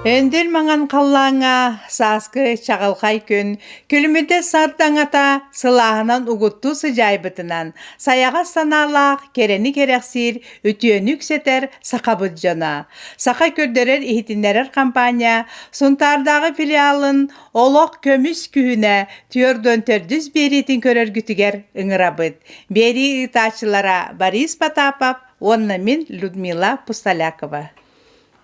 Өндөл маҥан халлааҥҥа сааскы чаҕылхай күн күлүмүрдэс сардаҥата сылааһынан угуттуу сыдьаайбытынан сайаҕас санаалаах кэрэни кэрэхсиир үтүөнү үксэтэр сахабыт дьоно. Саха көрдөрөр-иһитиннэрэр хампаанньа Сунтаардааҕы филиалын Олох көмүс күһүнэ 44 биэриитин көрөргүтүгэр ыҥырабыт. Биэрии ыытааччылара Борис Потапов уонна мин Людмила Пустолякова.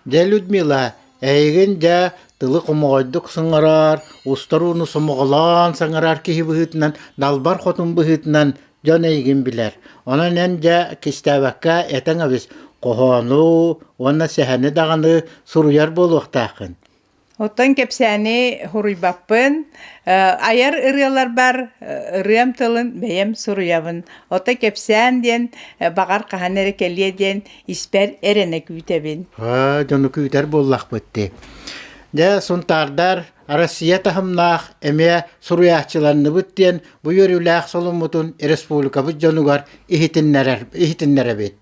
Дьэ, Людмила, эйигин дьэ тылы хомоҕойдук саҥарар, устар ууну сомоҕолоон саҥарар киһи быһыытынан, далбар хотун быһыытынан дьон эйигин билэр. Онон эн дьэ кистээбэккэ этэн эбис, хоһоону уонна сэһэни даҕаны суруйар буолуохтааххын. Оттон кэпсээни суруйбаппын, айар ырыаларбар ырыам тылын бэйэм суруйабын. Оттон кэпсээн диэн баҕар хаһан эрэ кэлиэ диэн испэр эрэнэ күүтэбин. Аа, дьону күүтэр буоллахпыт дии. Дьэ, Сунтаардар Россия таһымнаах эмиэ суруйааччыланныбыт диэн бу үөрүүлээх солуммутун республикабыт дьонугар иһитиннэрэр иһитиннэрэбит.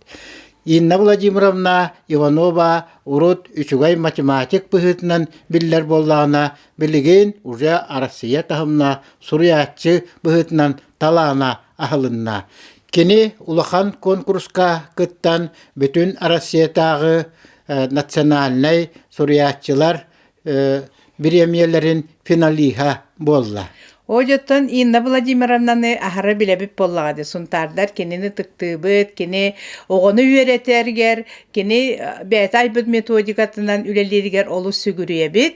Инна Владимировна Иванова урут үчүгэй математик быһыытынан биллэр буоллаҕына, билигин уже Арассыыйа таһымнаах суруйааччы быһыытынан талаана аһылынна. Кини улахан куонкуруска кыттан бүтүн Арассыыйатааҕы национальнай суруйааччылар бириэмийэлэрин финалиһа буолла. Оодьоттон Инна Владимировнаны аһара билэбит буоллаҕа дии, сунтаардар кинини ытыктыыбыт, кини оҕону үөрэтэригэр, кини бэйэтэ айбыт методикатынан үлэлииригэр олус сүгүрүйэбит.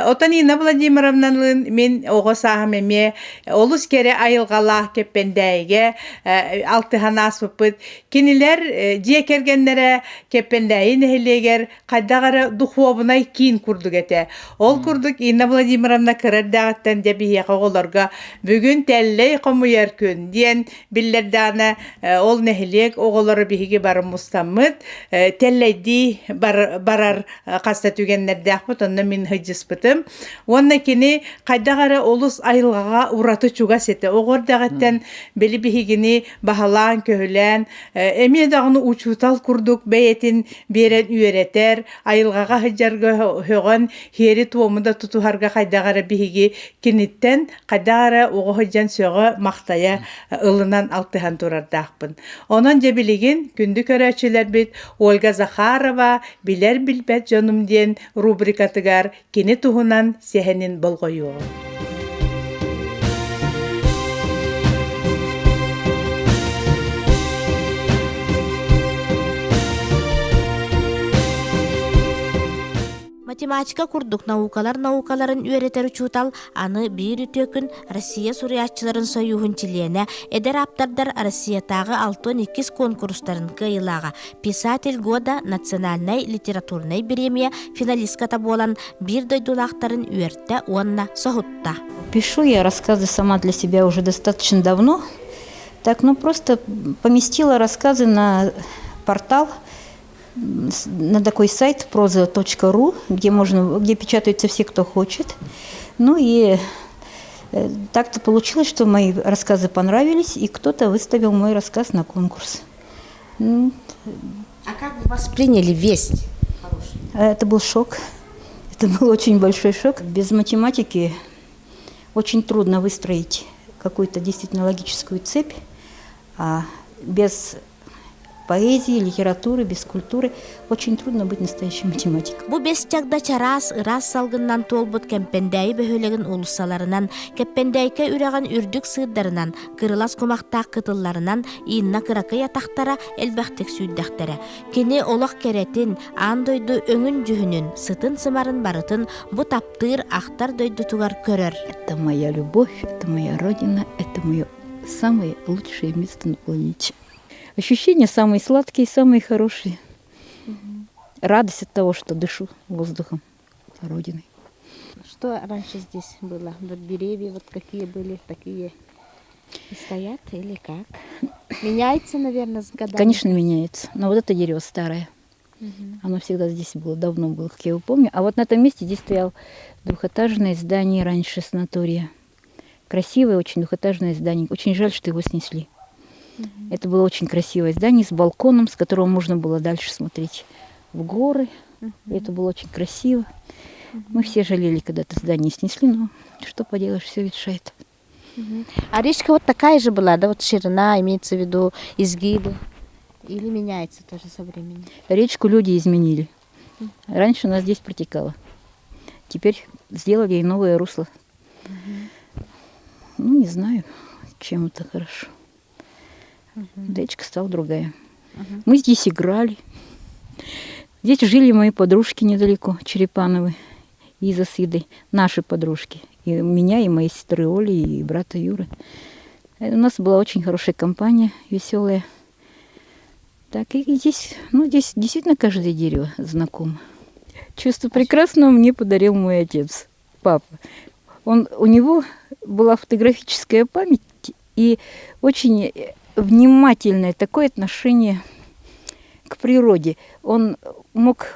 Оттон Инна Владимировналыын мин оҕо сааһым эмиэ олус кэрэ айылҕалаах Кэппэндээйигэ алтыһан ааспыппыт. Кинилэр дьиэ кэргэннэрэ Кэппэндээйи нэһилиэгэр хайдах эрэ духуобунай киин курдук этэ. Ол курдук Инна Владимировна кыра эрдэҕиттэн дьэ биһиэхэ оҕолорго бүгүн тэллэй хомуйар күн диэн биллэрдэҕинэ ол нэһилиэк оҕолоро биһиги бары мустаммыт тэллэйдии барар хас да түгэннэрдээхпит онно мин сылдьыспытым уонна кини хайдах эрэ олус айылҕаҕа ураты чугас этэ оҕо эрдэҕиттэн били биһигини баһылаан-көһүлээн эмиэ даҕаны учуутал курдук бэйэтин биэрэн үөрэтэр, айылҕаҕа сылдьарга өҕөн, сиэри-туому да тутуһарга хайдах эрэ биһиги киниттэн хайдах эрэ оҕо сылдьан сөҕө-махтайа ылынан алтыһан турардаахпын. Онон дьэ билигин күндү көрөөччүлэрбит Ольга Захарова «Билэр-билбэт дьонум» диэн рубрикатыгар Кини туһунан сэһэнин болҕойуоҕуҥ. Математика курдук наукалар наукаларын үөрэтэр учуутал аны биир үтүө күн Россия суруйааччыларын сойууһун чилиэнэ, эдэр ааптардар Россиятааҕы 62 куонкурустарын кыайыылааҕа Писатель года национальнай литературнай бириэмийэ финалистката буолан биир дойдулаахтарын үөртэ уонна соһутта. Пишу я рассказы сама для себя уже достаточно давно. Так, ну просто поместила рассказы на портал, на такой сайт proza.ru, где можно, где печатаются все, кто хочет. Ну и так-то получилось, что мои рассказы понравились, и кто-то выставил мой рассказ на конкурс. А как вы восприняли весть? Это был шок. Это был очень большой шок. Без математики очень трудно выстроить какую-то действительно логическую цепь, а без поэзии, литературы, без культуры очень трудно быть настоящим математиком. Бу бэс чагда чараас, ыраас салгынынан туолбут Кэмпэндээйи бөһүөлэгин уулуссаларынан, Кэппэндээйкэ үрэҕин үрдүк сыырдарынан, кырылас кумахтаах кытылларынан Инна кыракый атахтара элбэхтик сүүрдэхтэрэ. Кини олох кэрэтин, аан дойду өҥүн-дьүһүнүн, сытын-сымарын барытын бу таптыыр, ахтар дойдутугар көрөр. Это моя любовь, это моя родина, это мое самое лучшее место на планете. Ощущения самые сладкие, самые хорошие. Радость от того, что дышу воздухом Родины. Что раньше здесь было? Вот деревья вот какие были, такие стоят или как? Меняется, наверное, с годами? Конечно, меняется. Но вот это дерево старое. Оно всегда здесь было, давно было, как я его помню. А вот на этом месте здесь стоял двухэтажное здание раньше санатория. Красивое очень двухэтажное здание. Очень жаль, что его снесли. Это было очень красивое здание с балконом, с которого можно было дальше смотреть в горы. И это было очень красиво. Мы все жалели, когда это здание снесли, но что поделаешь, все ветшает. А речка вот такая же была, да, вот ширина, имеется в виду изгибы? Или меняется тоже со временем? Речку люди изменили. Раньше у нас здесь протекала. Теперь сделали ей новое русло. Ну, не знаю, чем это хорошо. Речка стала другая. Мы здесь играли. Здесь жили мои подружки недалеко, Черепановы, Иза с Идой, наши подружки. И меня, и моей сестры Оли, и брата Юры. У нас была очень хорошая компания, веселая. Так, и здесь, ну, здесь действительно каждое дерево знакомо. Чувство прекрасного мне подарил мой отец, папа. Он, у него была фотографическая память и очень внимательное такое отношение к природе. Он мог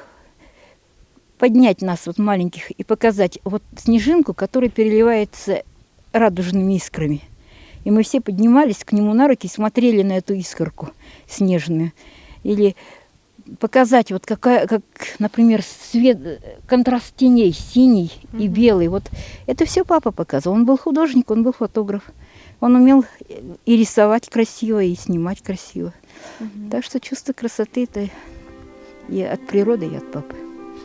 поднять нас, вот маленьких, и показать вот снежинку, которая переливается радужными искрами. И мы все поднимались к нему на руки и смотрели на эту искорку снежную. Или показать, вот какая, как, например, свет, контраст теней, синий и белый. Вот это все папа показывал. Он был художник, он был фотограф. Он умел и рисовать красиво, и снимать красиво. Так что чувство красоты это и от природы, и от папы.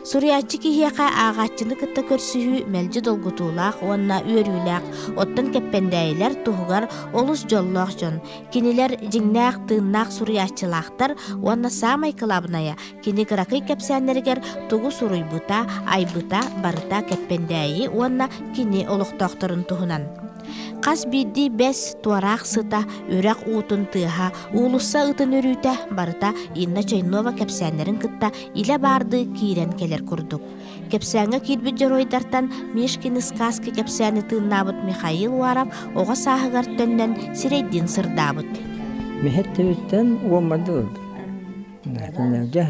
Суруйааччы киһиэхэ ааҕааччыны кытта көрсүһүү мэлдьи долгутуулаах уонна үөрүүлээх, оттон кэппэндээйилэр туһугар олус дьоллоох дьон. Кинилэр дьиҥнээх тыыннаах суруйааччылаахтар уонна саамай кылаабынайа кини кыракый кэпсээннэригэр тугу суруйбута, айбыта барыта Кэппэндээйи уонна кини олохтоохторун туһунан. Хас биирдии бэс, туораах сыта, үрэх уутун тыаһа, уулусса ытын үрүүтэ барыта Инна Чойнова кэпсээннэрин кытта илэ баардыы киирэн кэлэр курдук. Кэпсээҥҥэ киирбит дьоруойдартан Мишкины сказки кэпсээни тыыннаабыт Михаил Уаров оҕо сааһыгар төннөн сирэйдиин сырдаабыт. Миһэттибиттэн уоммардылар. Кинилэргэ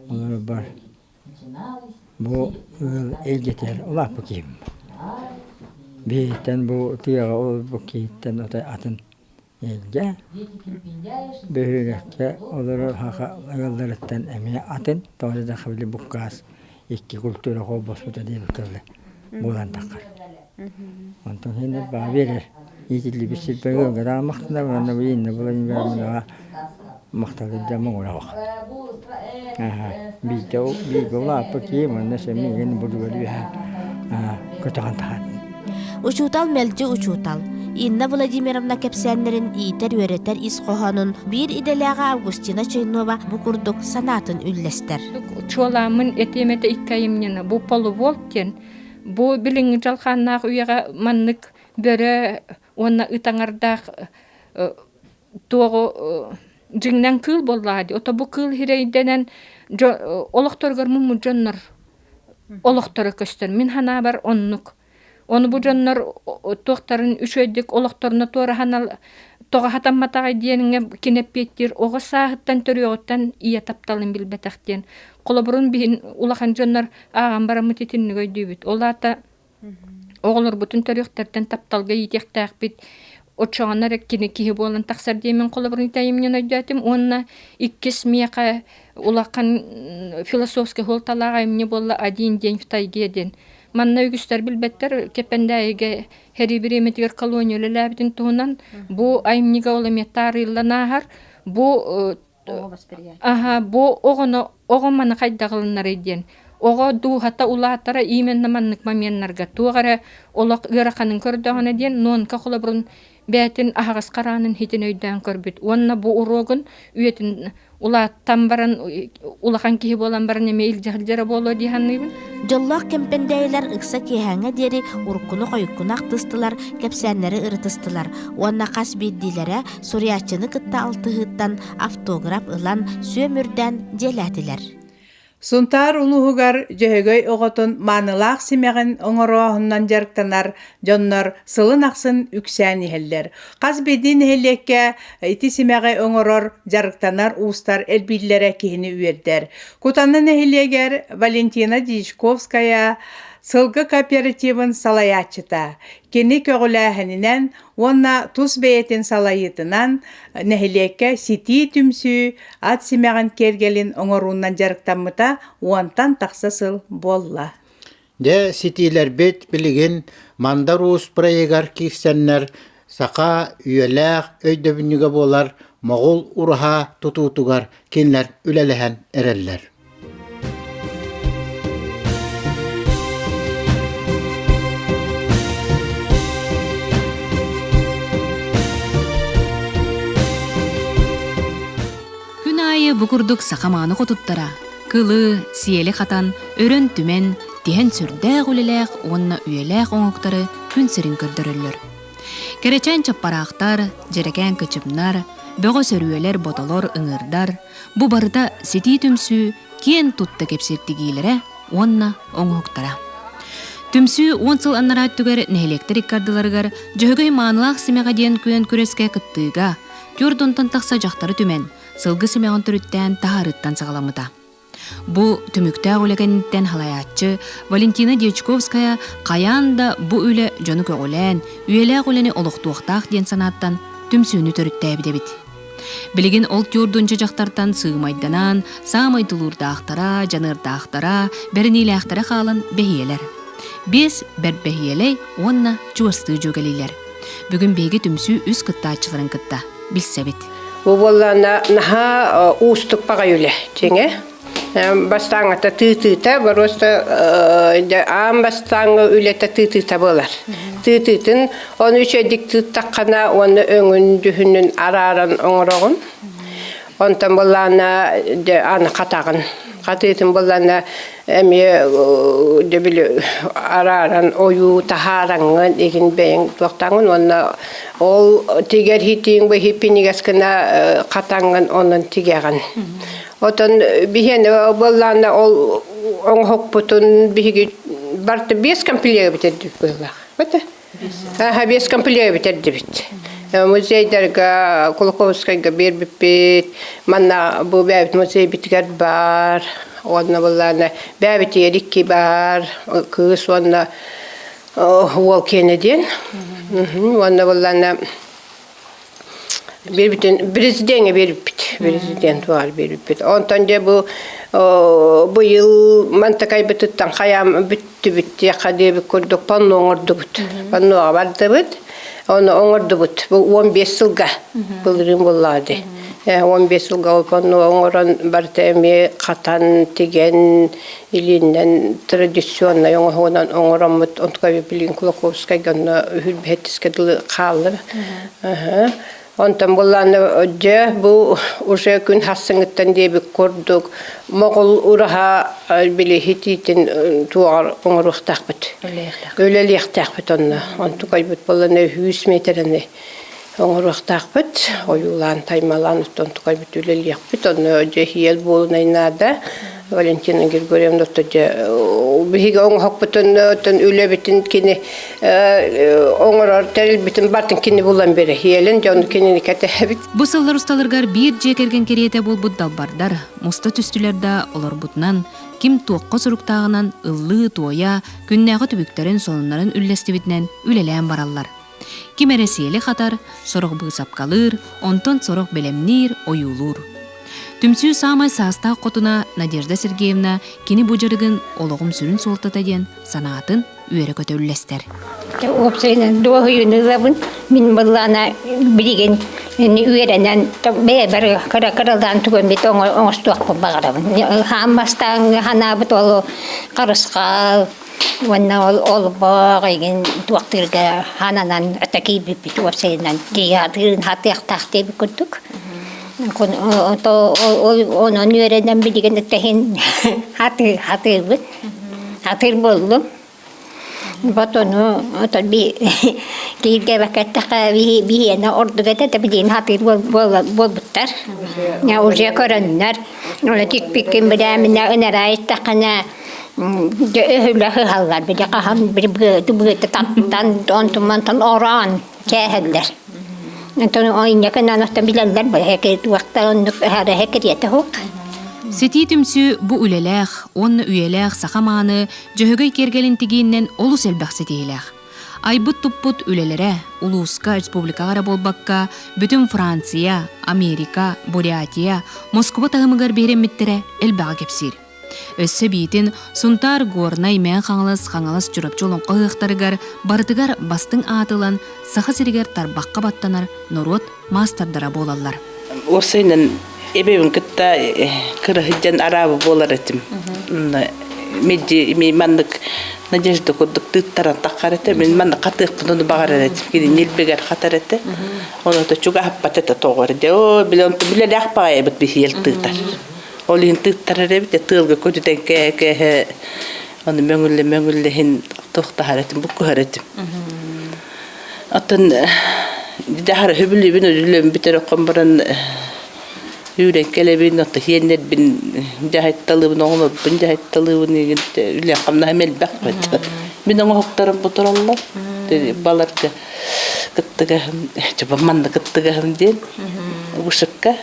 олор бар Бу ыал эйгэтигэр улааппыт киһим. Биһиттэн бу тыаҕа олорбут киһиттэн отой атын эйгэ. Бөһүөлэккэ олорор саха ыалларыттан эмиэ атын. Тоҕо диэтэххэ били буккаас икки культура холбоспута диэбиккэ дылы буолан таххар. Онтон иһин баа биэрэр. Иитиллибит сирбэр ыалга даҕаны махтанабын уонна бу иннэ Владимировнаҕа махталырда муҥураҕа. Биирдэ бииргэ улааппыт киһи манна сэмиигин бурдугар үөһэ көтөҕөн таһаар. Учуутал мэлдьи учуутал. Инна Владимировна кэпсээннэрин иитэр-үөрэтэр ис хоһоонун биир идэлээҕэ Августина Чойнова бу курдук санаатын үллэстэр. Чуолааммын этиэм этэ икки айымньыны. Бу полуволк диэн бу билиҥҥи дьалхааннаах үйэҕэ маннык бөрө уонна ыт аҥардаах туоҕу дьиҥнэн кыыл буоллаҕа дии. Ото бу кыыл сирэйдэнэн олохторугар муммут дьоннор олохторо көстөр. Мин санаабар оннук. Ону бу дьоннор туохтарын үчүгэйдик олохторуна туораһан тоҕо хатамматаҕай диэниҥэ кини эппиэттиир оҕо сааһыттан төрүөҕүттэн ийэ тапталын билбэтэх диэн. Холобурун биһин улахан дьоннор ааҕан бараммыт итинник өйдүүбүт. Ол аата Оҕолорбутун төрүөхтэртэн тапталга иитиэхтээхпит. Оччоҕуна эрэ кини киһи буолан тахсар диэмин холобурун тэйимньин өйдөөтүм уонна иккис миэхэ улахан философскай суолталаах айымньы буолла «Один день в тайге» диэн. Манна үгүстэр билбэттэр Кэпэндээйигэ сэрии бириэмэтигэр колония үлэлээбитин туһунан бу айымньыга ол эмиэ таарыйыллан ааһар. Бу Аһа, бу оҕону оҕо маны хайдах ылынарый диэн. Оҕо дууһата улаатара именно маннык моменнарга туох эрэ олох ыараханын көрдөҕүнэ диэн нуонка холобурун бэйэтин аһаҕас хараанын хитин өйдөөн көрбүт уонна бу уруогун үйэтин улааттан баран улахан киһи буолан баран эмиэ илдьэ сылдьара буолуо дии саныыбын. Дьоллоох кэмпэндээйилэр ыкса киэһээҥҥэ диэри уруккуну-хойуккуну ахтыстылар, кэпсээннэри ырытыстылар уонна хас биирдиилэрэ суруйааччыны кытта алтыһыыттан автограф ылан, сүөм үрдээн дьиэлээтилэр. Сунтаар улууһугар Дьөһөгөй оҕотун маанылаах симэҕин оҥорооһунан дьарыктанар дьоннор сылын ахсын үксээн иһэллэр. Хас биирдии нэһилиэккэ ити симэҕи оҥорор, дьарыктанар уустар элбииллэрэ киһини үөрдэр. Кутана нэһилиэгэр Валентина Дьячковская. сылгы кооперативын салайааччыта. Кини көҕүлээһининэн уонна тус бэйэтин салайыытынан нэһилиэккэ ситии түмсүү ат симэҕин киэргэлин оҥоруунан дьарыктаммыта уонтан тахса сыл буолла. Дьэ, ситиилэрбит билигин Мандар Уус проегар киирсэннэр саха үйэлээх өйдөбүнньүгэ буолар Моҕул ураһа тутуутугар кинилэр үлэлэһэн эрэллэр. Күн аайы бу курдук саха мааны хотуттара кылы, сиэли хатан, өрөн түмэн, тиһэн сүрдээх үлэлээх уонна үйэлээх оҥоктары күн сирин көрдөрөллөр. Кэрэчээн чаппараахтар, дьэрэкээн кычымнар, бөҕө сөрүөлэр, ботолор, ыҥыырдар бу барыта ситии түмсүү киэн тутта кэпсиир тигиилэрэ уонна оҥоһуктара. Түмсүү уон сыл анараа өттүгэр нэһилиэктэр икки ардыларыгар Дьөһөгөй маанылаах симэҕэ диэн күөн күрэскэ кыттыыга түөрт уонтан тахса дьахтары түмэн, сылгы симэҕин төрүттээн таһаарыыттан саҕаламмыта. Бу түмүктээх үлэ кэнниттэн халайааччы Валентина Дьячковская хайаан да бу үлэ дьону көҕүлээн, үйэлээх үлэни олохтуохтаах диэн санааттан түмсүүнү төрүттээбит эбит. Билигин ол түөрдунча дьахтартан сыымайданан, саамай тулуурдаахтара, дьаныардаахтара, бэриниилээхтэрэ хаалан бэһиэлэр. Биэс бэрт бэһиэлэй уонна чугастыы дьүөгэлиилэр. Бүгүн биһиги түмсүү үс кыттааччыларын кытта билсэбит. Бу буоллаана наһаа уустук баҕай үлэ дьиҥэ. Бастааҥҥыта тыытыыта боруоста аан бастааҥҥы үлэтэ тыытыыта буолар. Тыытыытын ону үчүгэйдик тыыттаххына уонна өҥүн дьүһүнүн арааран оҥороҕун. Онтон буоллаана аны хатаҕын. Хатыытын буоллаана эмиэ дьэ били арааран ойуу таһаараҥҥын игин бэйэҥ туохтааҥҥын уонна ол тигэр хитииҥ бу хиппинигэс гына хатаҥҥын онон тигэҕин. Отон биһиэнэ буоллаана ол оҥоһукпутун биһиги барыта биэс комплега бүтэрдибит быһыылаах. Бата. Аха, биэс комплега бүтэрдибит. Музейдарга Кулаковскайга биэрбиппит. Манна бу бэйэбит музейбитигэр баар. Уонна былаана бэйэбитигэр икки баар. Кыыс уонна уол киэнэ диэн. Уонна былаана биэрбитин президеҥҥэ биэрбиппит. Президент баар биэрбиппит. Онтон дьэ бу быйыл мантакайбытыттан хайаам бүттүбүт диэххэ диэбит курдук панно оҥордубут. Панноға бардыбыт. Оны оҥордубут. Бу 15 сылга былырыын буоллаҕа дии. 15 сылга ол панно оҥорон барыта эмиэ хатан, тигэн, илииннэн традиционнай оҥоһугунан оҥороммут онтука билигин Кулаковскайга онно үһүрбэһэттискэ дылы хаалла. Онтон буллааны дьэ бу уже күн хассыҥыттан диэбит курдук моҕол ураһа били хитиитин туоҕар оҥоруохтаахпыт. Үлэлиэхтээхпит онно. Онтукайбыт буоллана үс миэтэрэни оҥоруохтаахпыт. Ойуулаан, таймалаан оттон тукайбыт үлэлиэхпит. Онно дьэ иэл буолунай наада. Валентина Григорьевна дьэ биһиги оҥоһукпутун оттон үлэбитин кини оҥорор тэрилбитин бартын кини булан бере иэлин дьон кинини кэтэһэбит. Бу сыллар усталарыгар биир дьиэ кэргэн кэриэтэ буолбут далбардар муста түстүлэр да олорбутунан ким туохха суруктааҕынан ыллыы-туойа, күннээҕи түбүктэрин сонуннарын үллэстибитинэн үлэлээн бараллар. Ким эрэ сиэли хатар, сорох быысапкалыыр, онтон сорох бэлэмниир, ойуулуур. Түмсүү саамай саастаах хотуна Надежда Сергеевна кини бу дьарыгын олоҕум сүрүн суолтата диэн санаатын үөрэ-көтө үллэстэр. Уопсайынан дуоһуйууну ылабын. Мин былаана билигин үөрэнэн бэйэбэр кыра-кыралаан түгэммит оҥостуохпун баҕарабын. Хаан бастаан ханаабыт ол харысхал, Уонна ол олбоох игин туохтуурга хананан атакийбиппит уопсайынан киһи хатыахтаах диэбит курдук. Онон үөрэнэн билигин тэһин хатыырбыт. Хатыыр буоллум. Вот ону отон би кииргэбэккэттэхэ биһиэнэ ордук этэ да билигин хатыыр буолбуттар. Уже көрөннөр. Ону тикпиккин билээминэ ынараа истэххинэ Дьэ өһүлэ ыһаллар били хаһан били быаты быаты таттан онтумантан ороон кээһэллэр. Онтон инньэ гынан оттон билэллэр бу эһэки туохтар оннук эһэрэһэ кириэтэ суох. Ситии түмсүү бу үлэлээх уонна үйэлээх саха мааны Дьөһөгөй киэргэлин тигииннэн олус элбэх ситиһиилээх. Айбыт-туппут үлэлэрэ улууска, республикаҕа эрэ буолбакка, бүтүн Франция, Америка, Бурятия, Москуба таһымыгар биһирэммиттэрэ элбэҕи кэпсиир. Өссө биитин Сунтаар, Горнай, Мэҥэ Хаҥалас, Хаҥалас, Чурапчы олоҥхо ыһыахтарыгар барытыгар бастыҥ аат ылан, Саха сиригэр тарбахха баттанар норуот маастардара буолаллар. Уопсайынан эбэбин кытта кыра сылдьан араабы буолар этим. Меди маннык Надежда курдук тыыттаран таххар этэ. Мин маннык хатыахпын ону баҕарар этим. Кини ньилбэгэр хатар этэ. Ону то чугаһаппат этэ тоҕор де. Оо, билэн билэлээх баҕайыбыт биһиэл тыытар. Ол иһин тыыттарар эбит тыалга көтүтэн кээһэ ону мөҥүллэ мөҥүллэһин туохтаһар этим буккуһар этим. Оттон дьаһар үһүбүлүүбүн үлүм бүтэр окхон баран үүрэн кэлэбин, отто хиэннэрбин дьаһайталыыбын, оҕолорбун дьаһайталыыбын игин үлэ хамнаһым элбэх бит. Мин оҥоһуктарым бутураллар. Баларга кыттыгаһым, чоба манна кыттыгаһым диэн вышивка.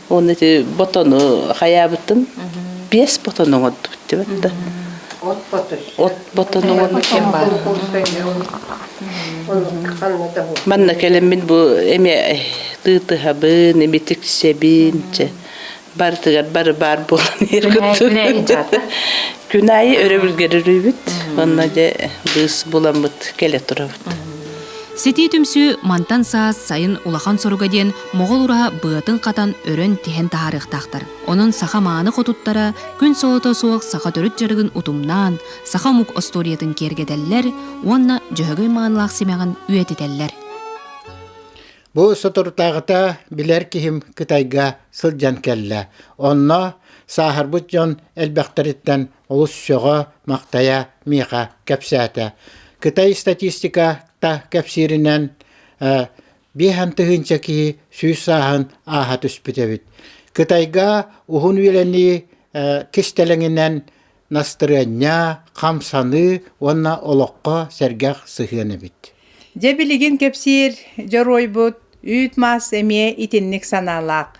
Уонна ити ботону хайаабытым. Биэс ботону оҥордубут дебет да. От боту. От ботону Манна кэлэммин бу эмиэ тыытыһабын, эми тиксэбин, чэ барытыгар бары баар буолан Күн аайы өрөбүлгэр өрүүбүт, онно дьэ быыс буламмыт кэлэ турабыт. Ситии түмсүү мантан саас сайын улахан соруга диэн Моҕол ураһа быатын хатан өрөн тиһэн таһаарыахтаахтар. Онон саха мааны хотуттара күн солото суох саха төрүт дьарыгын утумнаан, саха омук остуоруйатын киэргэтэллэр уонна Дьөһөгөй маанылаах симэҕин үйэтитэллэр. Бу соторутааҕыта билэр киһим Кытайга сылдьан кэллэ. Онно сааһырбыт дьон элбэхтэриттэн олус сөҕө, махтайа миэхэ кэпсээтэ. Кытай статистиката кэпсииринэн, биэһэн тыһыынча киһи сүүс сааһын ааһа түспүт эбит. Кытайга уһун үйэлэнии кистэлэҥинэн настырыанньа, хамсаныы уонна олоххо сэргэх сыһыан эбит. Дьэ билигин кэпсиир дьоруойбут үүт-маас эмиэ итинник санаалаах.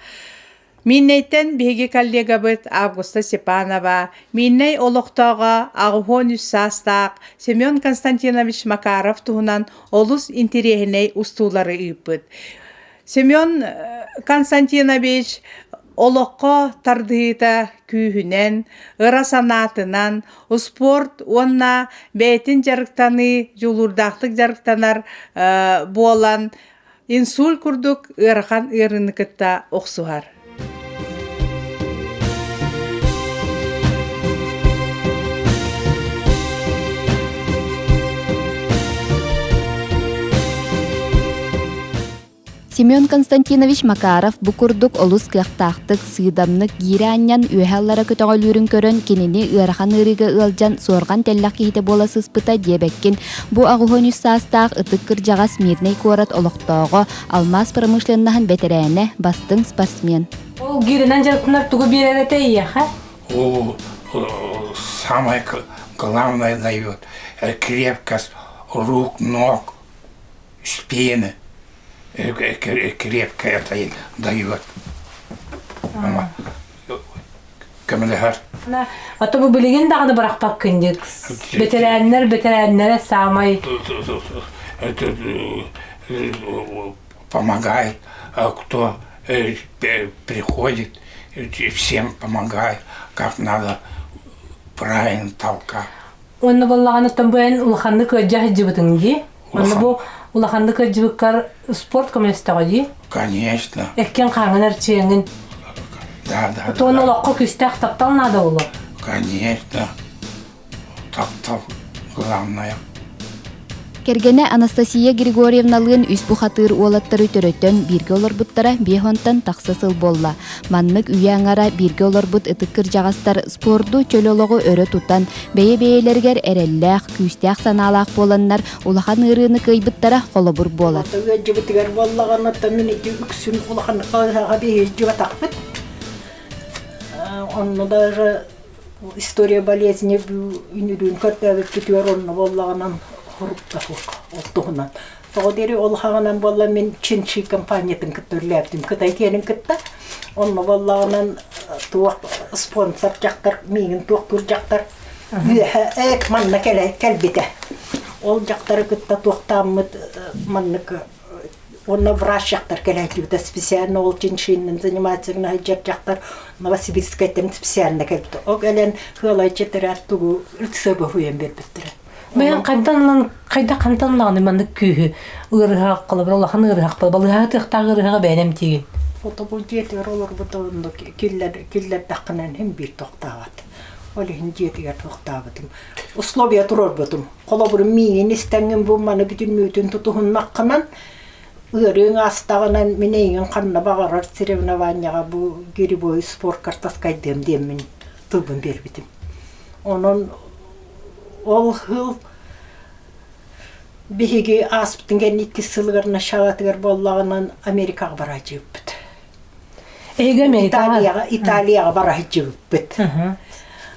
Мииннэйтэн биһиги коллегабыт Августа Степанова, Мииннэй олохтооҕо 83 саастаах Семен Константинович Макаров туһунан олус интириэһинэй устуулары ыыппыт. Семен Константинович олоххо тардыһыыта күүһүнэн, ыра санаатынан, успуорт уонна бэйэтин дьарыктаныы, дьулуурдаахтык дьарыктанар буолан, инсульт курдук ыарахан ыарыыны кытта охсуһар. Семен Константинович Макаров бу курдук олус кыахтаахтык, сыыдамнык гиирэ анньан үөһэ аллара көтөҕөлүүрүн көрөн кинини ыарахан ыарыыга ыалдьан суорҕан тэллэх киһитэ буола сыспыта диэбэккин. Бу 83 саастаах ытык кырдьаҕас Мирнэй куорат олохтооҕо, алмаас промышленноһын бэтэрээнэ, бастыҥ спортсмен. Ол гиирэнэн дьарыктанар тугу биэрэр этэ эйиэхэ? Ол самое главное дает крепкость рук, ног, спины крепкая дает. Көмөлөһөр. А то бу билигин даҕаны бырахпаккын диир. Бэтэрээннэр бэтэрээннэрэ саамай помогает, кто приходит, всем помогает, как надо правильно толкать. Уонна буоллаҕына оттон бу эн улаханнык ыалдьа сылдьыбытыҥ дии. Онно бу улаханнык ыалдьыбыккар спорт көмөлөстөҕө дии. Конечно. Эккин хааҥын эрчийэҥин. Да, да. Отон олоххо күүстээх таптал наада буолуо. Конечно. Таптал главное. Кэргэнэ Анастасия Григорьевналыын үс бухатыыр уолаттары төрөтөн бииргэ олорбуттара биэс уонтан тахса сыл буолла. Маннык үйэ аҥара бииргэ олорбут ытык кырдьаҕастар спорду, чөл олоҕу өрө тутан, бэйэ-бэйэлэригэр эрэллээх, күүстээх санаалаах буоланнар улахан ыарыыны кыайбыттара холобур буолар. Ыалдьыбытыгар буоллаҕына, мин ити үксүн улахан ыһаҕа биһиэдьибатахпыт. Онно даже история болезни үнүрүүн көрдөөбүппүтүгэр онно буоллаҕынан хоруктаһык ол туһунан. Тоҕо диэри ол хаҕынан буолла мин Чинчи компаниятын кытта үлэлээбитим Кытай киэнин кытта. Онно буоллаҕынан туох спонсор дьахтар миигин туохтуур дьахтар үөһэ эк манна кэлэ кэлбитэ. Ол дьахтары кытта туохтааммыт маннык уонна врач дьахтар кэлээччибитэ специально ол чиншиннин заниматься сылдьар дьахтар Новосибирскайтан специально кэлбитэ. Ол кэлэн хыалайчы тэрээр тугу ыксыба хуйан биэрбиттэрэ. Бэйэн хантан ылан хайдах хантан ылаҕыный маннык күүһү ыарыһах холобура улахан ыарыһах балыыһа тыахтаах ыарыһаҕа бэйэн эмтиигин. Фотобул дьиэтигэр олорбута онно киллэр киллэрдэххинэ иһин биир тохтообот. Ол иһин дьиэтигэр тохтообутум. Условия туруорбутум. Холобурум миигин истэҥҥин бу маны бүтүннүүтүн тутуһуннаххынан ыарыыҥ аастаҕынан мин эйигин ханна баҕарар соревнованияҕа бу гиревой споркар таскайдыам диэммин тылбын биэрбитим. Онон ол сыл биһиги ааспытын кэннэ иккис сылыгар началатыгар буоллаҕынан Америкаҕа барааччыбыппыт. Эһиги Америкаҕа Италияҕа Италияҕа бара сылдьыбыппыт.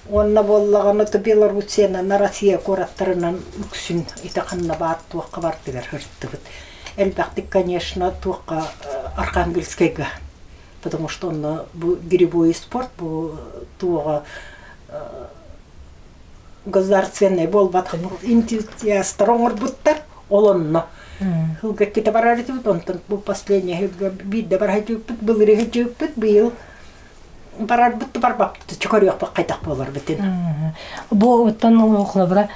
Уонна буоллаҕына то Белоруссиянан Россия куораттарынан үксүн ити ханна баар туохха бардыгар сырыттыбыт. Элбэхтик, конечно, туохха Архангельскайга потому что онно бу гиревой спорт бу туоҕа государственнай буолбатах энтузиастар оҥорбуттар ол онно сылга иккитэ барар этибит онтон бу последний сылга биирдэ бара сылдьыбыппыт былырыын сылдьыбыппыт быйыл барарбыт да барбаппыт көрүөхпүт хайдах буоларбытын Бу оттон холобура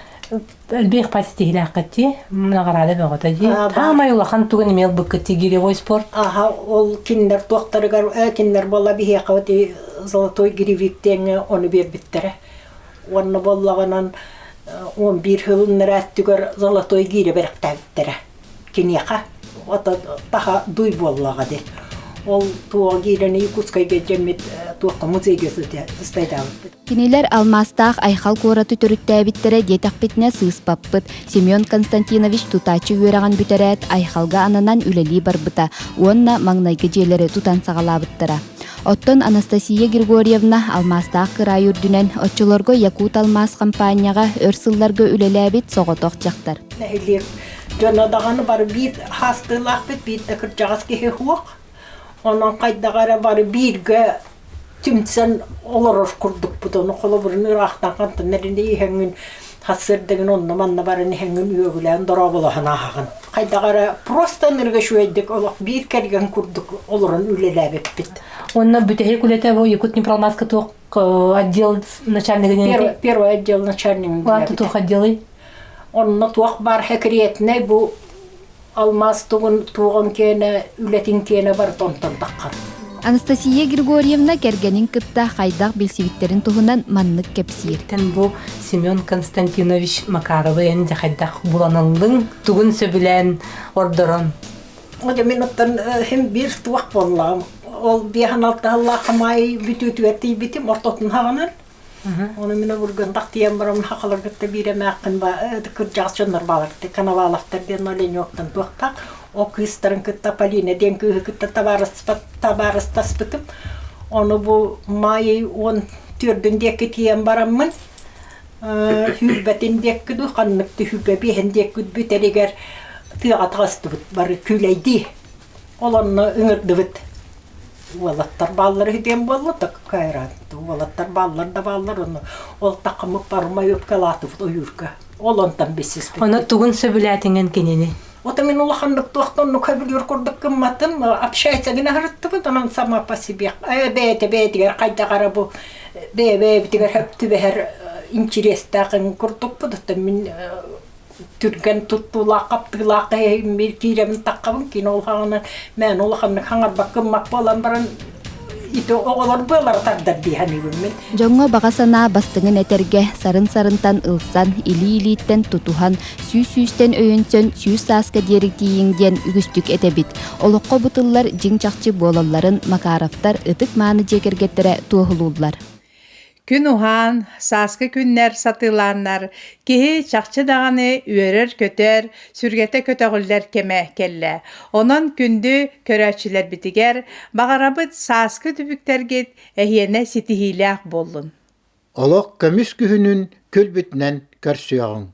элбэх пасситиһилээххит дии наҕараада бөҕөтө дии таамай улахан тугун эмиэ ылбыккыт дии гиревой спорт аха ол кинилэр туохтарыгар кинилэр буолла биһиэхэ золотой гиревик диэҥҥэ ону биэрбиттэрэ уонна буоллаҕынан 11 сылын өттүгэр золотой гиирэ бэрэхтээбиттэрэ киниэхэ ото таха дуй буоллаҕа дии ол туоҕа киирэн Якутскайга дьэммит туохха музейга сыстайдаабыппыт Кинилэр алмаастаах Айхал куораты төрүттээбиттэрэ диэтэхпитинэ сыыспаппыт. Семен Константинович тутааччы үөрэҕин бүтэрээт, Айхалга ананан үлэлии барбыта уонна маҥнайгы дьиэлэри тутан саҕалаабыттара. Оттон Анастасия Григорьевна алмаастаах кыраай үрдүнэн оччолорго Якут алмаас хампаанньаҕа өр сылларга үлэлээбит соҕотох дьахтар. Нэһилиэк дьоно даҕаны бары биир хаастыылаахпыт, биир да кырдьаҕас киһи суох. Онон хайдах эрэ бары бииргэ түмсэн олорор курдукпут. Ону холобурун ыраахтан хантан эрэ иһэҥҥин сарсыардагын онно-манна баран иһэҥҥин үөгүлээн дорооболоһон ааһаҕын. Хайдах эрэ просто ынырыга үчүгэйдик олох биир кэргэн курдук олорон үлэлээбиппит. Онно бүтэһик үлэтэ бу Якутнипролмазка туох отдел начальнигын Первый, первый отдел начальнигын Ладно, туох отделый? Онно туох баар секретнэй бу алмаас тугун туоҕун киэнэ үлэтин киэнэ барыта онтон таххар. Анастасия Григорьевна кэргэнин кытта хайдах билсибиттэрин туһунан маннык кэпсиир. Бу Семен Константинович Макаровы эн дьэ хайдах булан тугун сөбүлээн ордорон? Дьэ мин оттон хим биир туох буоллаҕым. Ол биэһэн алтаһаллаах хамаай бүтүүтүгэр тиийбитим ортотун хаҕынан. Ону мин обургантах тиийэн баран хахалар кытта биир эмээххин кырдьаҕас дьоннор баалар Коноваловтар диэн Оленёктан туохтаах ол кыыстарын кытта Полина диэн кыыһы кытта табаарыстаспытым. Ону бу маай 14-үн диэки тиийэн бараммын сүүрбэтин диэки дуу ханнык түһүүгэ биэһин диэки бүтэригэр тыаҕа таҕыстыбыт бары күүлэйдии. Ол онно ыҥырдыбыт уолаттар бааллар үһү диэн буолла так кайраан уолаттар бааллар да бааллар ону ол таххаммыт бармай ыпкалаатыбыт ойуурга ол онтон билсиспит Ону тугун сөбүлээтиҥин кинини? Вот мин улаханнык туохтан сөбүлүүр курдук гымматым общайся гына сырыттыбыт онон сама по себе бэйэтэ бэйэтигэр хайдах эрэ бу бэйэ бэйэбитигэр хөп түбэһэр интириэстээх курдукпут оттон мин түргэн туттуулаах хаптыылаах киһи киирэбин таххабын кини улаханынан мээнэ улаханнык хаҥарбаккын мак буолан баран ити оҕолор быалара тардар дии саныыбын мин Дьоҥҥо баҕа санаа бастыҥын этэргэ сарын-сарынтан ылсан, илии-илииттэн тутуһан, сүүс-сүүстэн өйөнсөн сүүс сааска диэри тиийиҥ диэн үгүстүк этэбит. Олоххо бу тыллар дьиҥ-чахчы буолалларын Макаровтар ытык-мааны дьиэ кэргэттэрэ туоһулууллар. Күн уһаан, сааскы күннэр сатыылааннар, киһи чахчы даҕаны үөрэр-көтөр, сүргэтэ көтөҕүллэр кэмэ кэллэ. Онон күндү көрөөччүлэрбитигэр баҕарабыт сааскы түбүктэргит эһиэнэ ситиһиилээх буоллун. Олох көмүс күһүнүн күлбүтүнэн көрсүөҕүҥ.